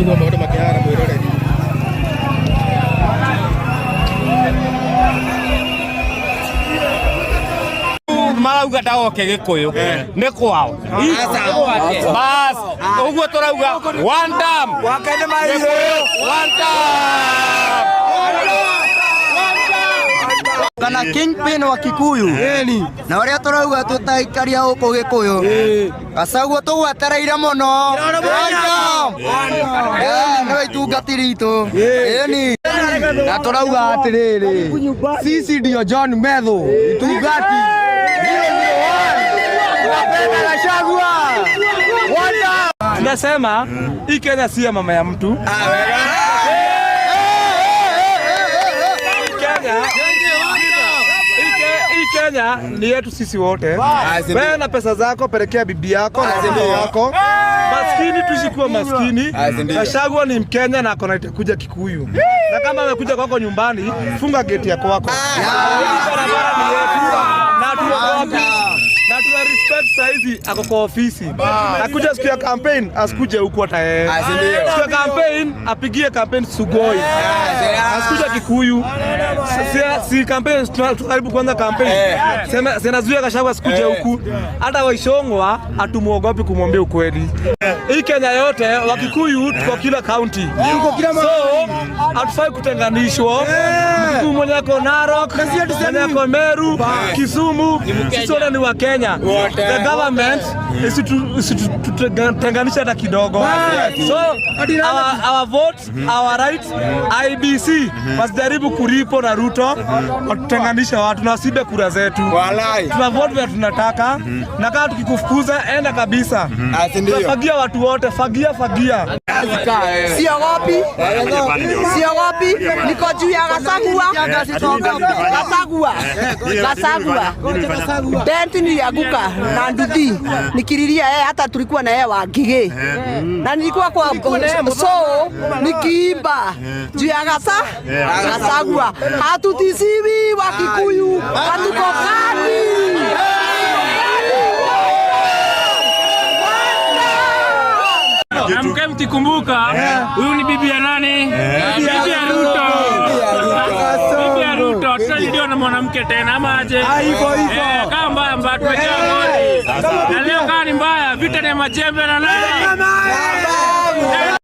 Niguo maũndũ makĩhana mwĩroreri. Marauga ndagoke Gikuyu nĩ kwao. Bas ũguo tũrauga one term. Gikuyu one term. Kana kingpin wa Kikuyu na uria turauga tutaikaria guku Gikuyu. Gachagua tugwetereire muno. Niwe itungatiri itu ĩni. Na turauga atiriri, sisi ndio John Methu itungati 001, tunapenda Gachagua. One term. Tunasema hii Kenya si ya mama ya mtu. Hii Kenya ni yetu sisi wote. Wewe na pesa zako pelekea bibi yako na watoto wako. Maskini tuishi kuwa maskini. Gachagua ni Mkenya na ako na itakuja Kikuyu. Na kama amekuja kwako nyumbani, funga geti ya kwako. Hii barabara ni yetu na tuogopi. Na tuna respect saizi ako kwa ofisi. Akuja siku ya campaign, asikuje huku hata yeye. Siku ya campaign apigie campaign Sugoi. Asikuja Kikuyu. Si campaign karibu kuanza campaign. Sema sinazuia Gachagua asikuje huku. Hata Waishongwa hatumuogopi kumwambia ukweli. Hii Kenya yote Wakikuyu tuko kila county. So hatufai kutenganishwa. Mkikuyu mwenye ako Narok, mwenye ako Meru, Kisumu, sisi wote ni wa Kenya. The government isitutenganishe hata kidogo. So our vote, our right, IEBC wasijaribu kulipo na Ruto watutenganishe watu na wasibe kura zetu. Tuna vote vile tunataka na kama tukikufukuza enda kabisa. Tunafagia watu wote, fagia fagia. Siogopi, siogopi, niko juu ya Gachagua, Gachagua, Gachagua. Dent nilianguka na nduthi nikililia yeye, hata tulikuwa na yeye Wangigĩ na nilikuwa kwa so nikiimba juu ya Gachagua. Hatutisiwi Wakikuyu, hatuko kani. Na mke mkikumbuka huyu ni bibi ya nani? Bibi ya Ruto. Bibi ya Ruto. Tutalidiwa na mwanamke tena ama aje? Eh, kama mbaya mbaya tumejaa ngori. Na leo kama ni mbaya vita ni majembe na nani?